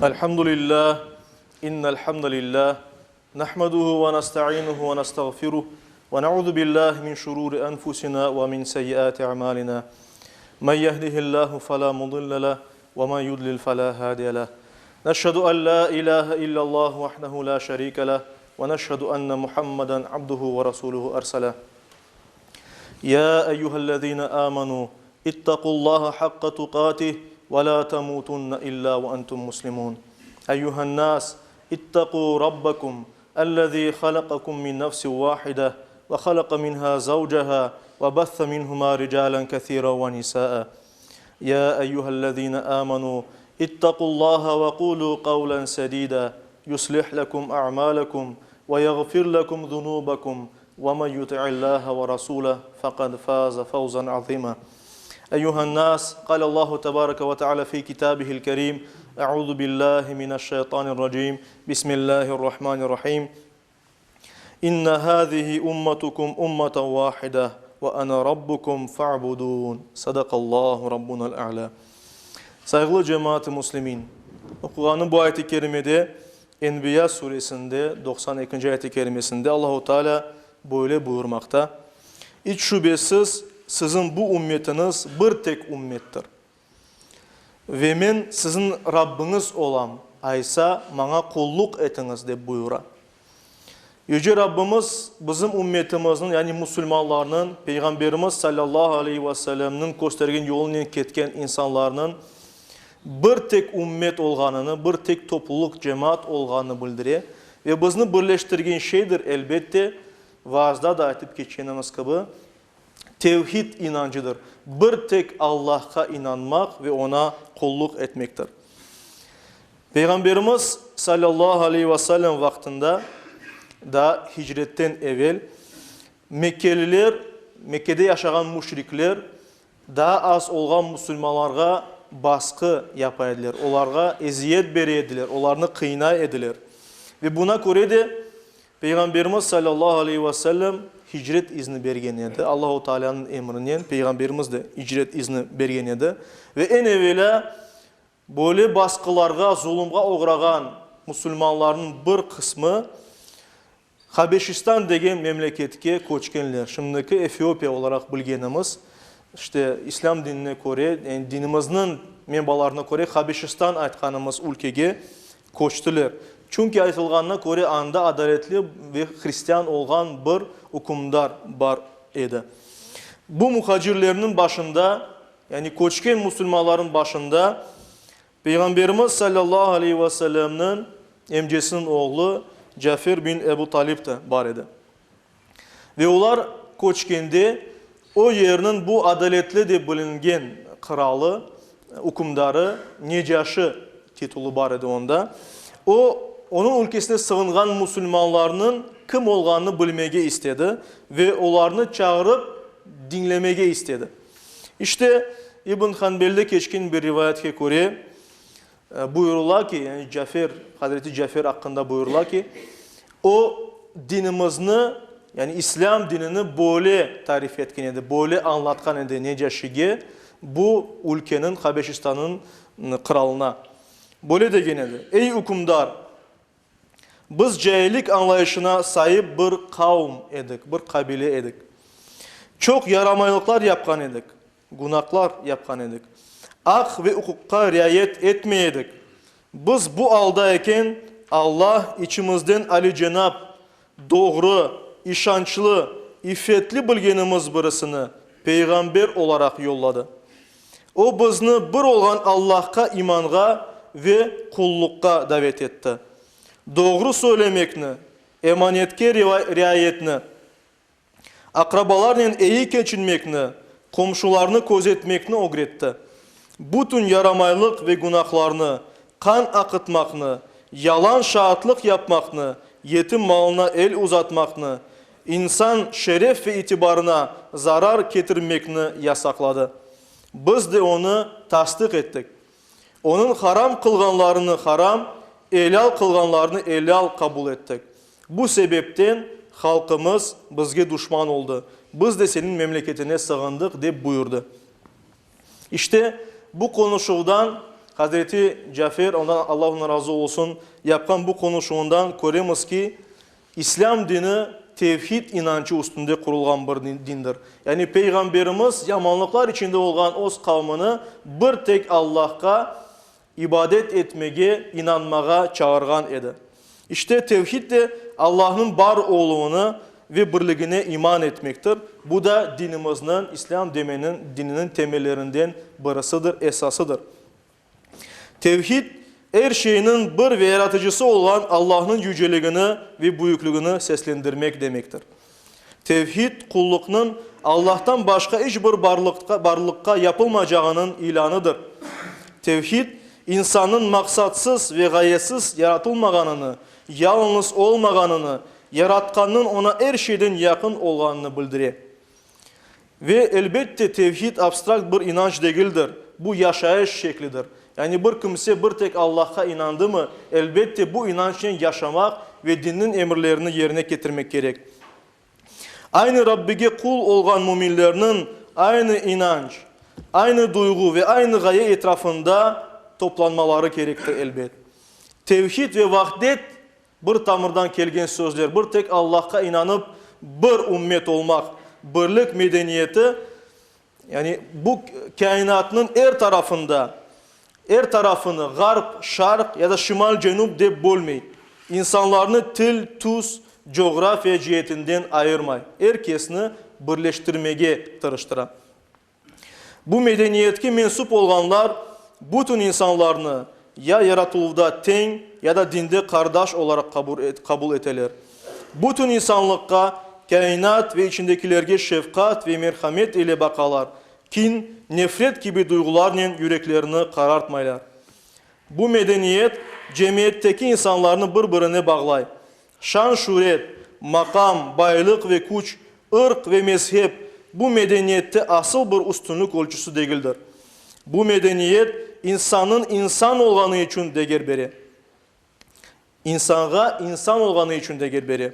Elhamdülillah, innel hamdalillah, nahmeduhu ve nestainuhu ve nestağfiruh ve na'uzu billahi min şururi enfusina ve min seyyiati a'malina. Men yehdihillahu fela mudille leh ve men yudlil fela hadiye leh. Neşhedü en la ilahe illallah vahdehu la şerike leh ve neşhedü enne Muhammeden abduhu ve rasuluhu erseleh. Ya eyyühellezine amenu, ittaqullaha haqqa tuqatih ve la temutunne illa ve entum muslimun. Eyyühen nas, ittaqu rabbakum, ellezî halakakum min nefsin vahide ve halaka minha zavcaha ve bethe minhuma ricalen kethiren ve nisaa. Ya eyyühellezine amenu, ittaqullaha ve kulu kavlen sedida, yuslih lekum a'malekum ve yağfir lekum zunubakum ve men yuti'illaha ve rasulehu fekad faze fevzen azima. Eyyühen nas, kâlallahu tebareke ve teala fi kitabihil kerim, Eûzu billahi mineşşeytanirracim, Bismillahirrahmanirrahim. İnne hâzihi ummetukum ummeten vâhide ve ene rabbukum fe'budûn. Sadakallahu rabbunal a'lâ. Sayğılı cemaat-ı muslimin, oquğanım bu ayet-i kerimede Enbiya suresinde 92-nci ayet-i kerimesinde Allahu Teala böyle buyurmaqta, İç şübesiz, siziñ bu ümmetiñiz bir tek ümmettir. Ve men siziñ Rabbiñiz olam, aysa maña qulluq etiñiz, dep buyura. Yüce Rabbimiz bizim ümmetimizniñ, yani musulmanlarnıñ, Peyğamberimiz salâllahu aleyhi ve sellemniñ köstergen yolunen ketken insanlarnıñ bir tek ümmet olğanını, bir tek toplulıq, cemaat olğanını bildire. Ve bizni birleştirgen şeydir, elbette, vaazda da aytıp keçkenimiz kibi, tevhid inancıdır, bir tek Allahqa inanmaq ve Oña qulluq etmektir. Peyğamberimiz, salâllahu aleyhi ve sellem, vaqtında, daa hicretten evel, mekkeliler, Mekkede yaşağan müşrikler, daa az olğan musulmanlarğa basqı yapa ediler, olarğa eziyet bere ediler, olarnı qıynay ediler. Ve buna köre de Peyğamberimiz salâllahu aleyhi ve sellem hicret izni bergen edi. Allahu Taalânıñ emrinen Peyğamberimiz de icret izni bergen edi. Ve eñ evelâ böyle basqılarğa, zulumğa oğrağan musulmanlarnıñ bir qısmı Habeşistan degen memleketke köçkenler. Şimdiki Efiopiya olaraq bilgenimiz, işte, İslâm dinine köre, yani dinimizniñ menbalarına köre Habeşistan aytqanımız ülkege köçtiler. Çünki aytılğanına köre anda adaletli ve hristian olğan bir ükümdar bar edi. Bu muhacirlerniñ başında, yani köçken musulmanlarnıñ başında Peyğamberimiz salâllahu aleyhi ve sellemniñ emcesiniñ oğlu Cafer bin Ebu Talib de bar edi. Ve olar köçkende o yerniñ bu adaletli dep bilingen qıralı, ükümdarı, Necaşı titulı bar edi onda, o, onıñ ülkesine sığınğan musulmanlarnıñ kim olğanını bilmege istedi ve olarnı çağırıp diñlemege istedi. İşte, İbn Hanbelde keçken bir rivayetke köre, buyurıla ki, yani Cafer, Hazreti Cafer aqqında buyurıla ki, o, dinimizni, yani İslâm dinini böyle tarif etken edi, böyle añlatqan edi Necaşige, bu ülkeniñ, Habeşistannıñ qıralına. Böyle degen edi, Ey ükümdar! Biz caillik añlayışına saip bir qavm edik, bir qabile edik. Çoq yaramaylıqlar yapqan edik, günahlar yapqan edik. Aq ve uquqqa riayet etmey edik. Biz bu alda eken, Alla içimizden alicenap, doğru, işançlı, iffetli bilgenimiz birisini peyğamber olaraq yolladı. O bizni bir olğan Allahqa imanğa ve qulluqqa davet etti. Doğru söylemekni, emanetke riayetni, aqrabalarnen eyi keçinmekni, qomşularnı közetmekni ögretti. Bütün yaramaylıq ve günahlarnı, qan aqıtmaqnı, yalan şaatlıq yapmaqnı, yetim malına el uzatmaqnı, İnsan şeref ve itibarına zarar ketirmekni yasaqladı. Biz de onı tasdiq ettik. Onıñ haram qılğanlarını haram, elâl qılğanlarını elâl qabul ettik. Bu sebepten halqımız bizge duşman oldı. Biz de seniñ memleketine sığındıq, dep buyurdı. İşte, bu qonuşuvdan. Hazreti Cafer, ondan Alla ondan razı olsun, yapqan bu qonuşuvından köremiz ki, İslâm dini tevhid inançı üstünde qurulğan bir dindir. Yani Peyğamberimiz yamanlıqlar içinde olğan öz qavmını bir tek Allahqa ibadet etmege, inanmağa çağırğan edi. İşte, tevhid de Allahnıñ bar oluvını ve birligine iman etmektir. Bu da dinimizniñ, İslâm demeniñ, dininiñ temellerinden birisidir, esasıdır. Tevhid, er şeyniñ bir ve yaratıcısı olğan Allahnıñ yüceligini ve büyükligini seslendirmek demektir. Tevhid, qulluqnıñ Allahtan başqa iç bir barlıqqa yapılmaycağınıñ ilânıdır. Tevhid, insannıñ maqsatsız ve ğayesiz yaratılmağanını, yalıñız olmağanını, Yaratqannıñ oña er şeyden yaqın olğanını bildire. Ve, elbette, tevhid abstrakt bir inanç degildir, bu yaşayış şeklidir. Yani bir kimse bir tek Allahqa inandımı, elbette, bu inançnen yaşamaq ve dinniñ emirlerini yerine ketirmek kerek. Aynı Rabbige qul olğan müminlerniñ aynı inanç, aynı duyğu ve aynı ğaye etrafında toplanmaları kerektir, elbet. Tevhid ve vahdet Bir tamırdan kelgen sözler, bir tek Allahqa inanıp, bir ümmet olmaq, birlik medeniyeti, yani bu kâinatnıñ er tarafında, er tarafını ğarp, şarq ya da şimal-cenüp dep bölmey, insanlarnı til, tüs, coğrafiya ceetinden ayırmay, er kesni birleştirmege tırıştıra. Bu medeniyetke mensüp olğanlar bütün insanlarnı ya yaratıluvda teñ, ya da dinde qardaş olaraq qabul eteler. Bütün insanlıqqa, kâinat ve içindekilerge şefqat ve merhamet ile baqalar, kin, nefret kibi duyğularnen yüreklerini qarartmaylar. Bu medeniyet cemiyetteki insanlarnı bir-birine bağlay. Şan-şüret, maqam, baylıq ve küç, ırq ve mezhep bu medeniyette asıl bir üstünlik ölçüsi degildir. Bu medeniyet insannıñ insan olğanı içün deger bere. İnsanğa insan olğanı içün deger bere.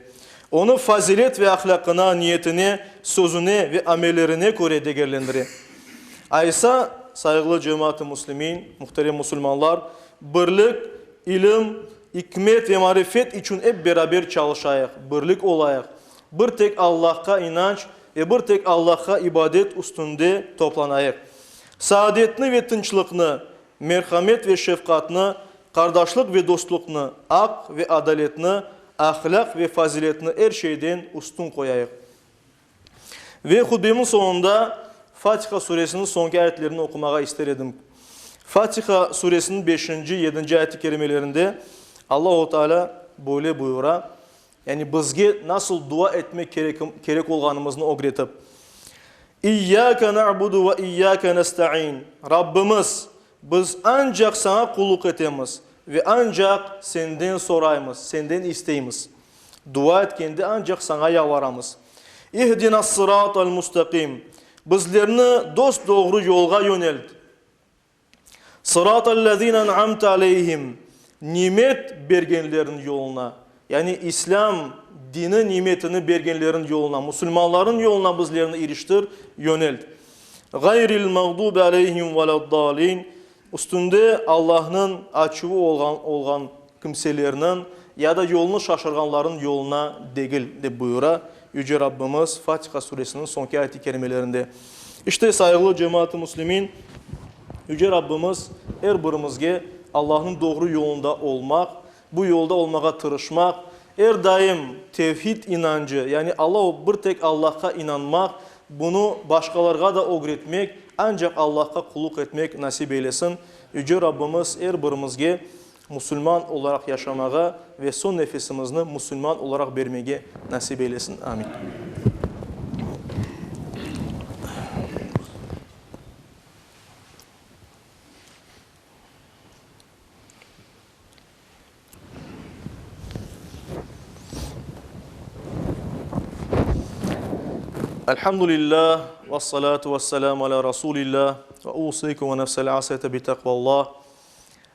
Onı fazilet ve ahlâqına, niyetine, sözüne ve amellerine köre degerlendire. Aysa, sayğılı cemaat-ı müslimin, muhterem musulmanlar, birlik, ilim, İkmet ve marifet içün ep beraber çalışayıq, birlik olayıq, bir tek Allahqa inanç ve bir tek Allahqa ibadet üstünde toplanayıq. Saadetni ve tınçlıqnı, merhamet ve şefqatnı, qardaşlıq ve dostluqnı, aq ve adaletni, ahlâq ve faziletni er şeyden üstün qoyayıq. Ve hutbemiñ soñunda Fatiha suresiniñ soñki ayetlerini oqumağa ister edim. Fatiha suresiniñ beşinci, yedinci ayet-i kerimelerinde Allahu Teala böyle buyura, yani bizge nasıl dua etmek kerek olğanımıznı ögretip, İyyâke na'budu ve iyyâke nesta'in, Rabbimiz, biz ancaq Saña qulluq etemiz ve ancaq Senden soraymız, Senden isteymiz. Dua etkende ancaq Saña yalvaramız. İhdinas-sıratal-mustaqim, bizlerni dos-doğru yolğa yönelt. Sıratal-lezine en'amte aleyhim, nimet bergenlerniñ yoluna, yani İslâm dini nimetini bergenlerniñ yoluna, musulmanlarnıñ yoluna bizlerni iriştir, yönelt. Gayril-mağdubi aleyhim veled-dâlin, Üstünde Allahnıñ açuvı olğan olğan kimselerniñ ya da yolunı şaşırğanlarnıñ yoluna degil, dep buyura Yüce Rabbimiz Fatiha suresiniñ soñki ayet-i kerimelerinde. İşte, sayğılı cemaat-ı müslimin, Yüce Rabbimiz er birimizge Allahnıñ doğru yolunda olmaq, bu yolda olmağa tırışmaq, er daim tevhid inancı, yani Alla, bir tek Allahqa inanmaq, bunı başqalarğa da ögretmek, ancaq Allahqa qulluq etmek nasip eylesin. Yüce Rabbimiz er birimizge musulman olaraq yaşamağa ve soñ nefesimizni musulman olaraq bermege nasip eylesin. Amin. Elhamdülillah, vessalatu vesselamu ala Rasulillah, ve usikum ve nefsel asiyete bi takvallah.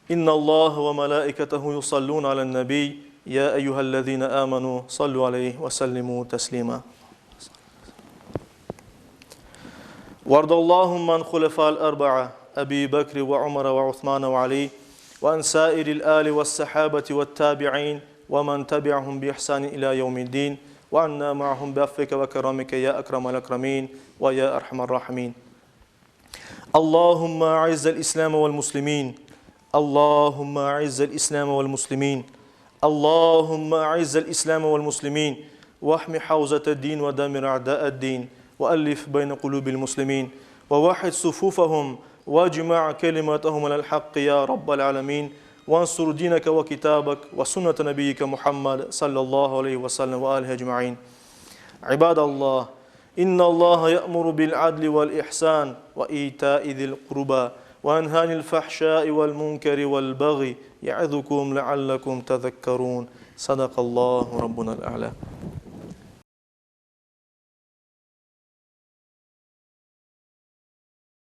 İnnallaha ve melaiketehu yusallun alen nebi, ya eyyühellezine amenu, sallu aleyhi ve sellimu teslima. Vardallahumma an hulefal erba'a. Ebi Bekri ve Umara ve Uthmana ve Ali ve an sairil ali ve's-sahabeti ve't-tabi'in ve men tebi'ahum bi ihsanin ila yevmiddin ve anna ma'ahum bi affike ve keramike ya ekremel ekremin ve ya erhamer rahimin. Allahümme a'izzel İslame vel muslimin. Allahümme a'izzel İslame vel muslimin. Allahümme a'izzel İslame vel muslimin. Vahmi havzete-din ve demir a'da'ed-din. Ve ellif beyne kulubil muslimin. Ve vahid sufufahum vecma' kelimetehum alel hakkı ya rabbel alemin. Vansur dineke ve kitabek ve sünnete nebiyyike Muhammed sallallahu aleyhi ve sellem ve alihi ecmain. İbadallah, innallaha ya'muru bil adli vel ihsan ve ita'i zil qurba ve yenha anil fahşai vel munkeri vel baghi ya'izukum leallekum tezekkerun. Sadakallahu rabbunal a'la.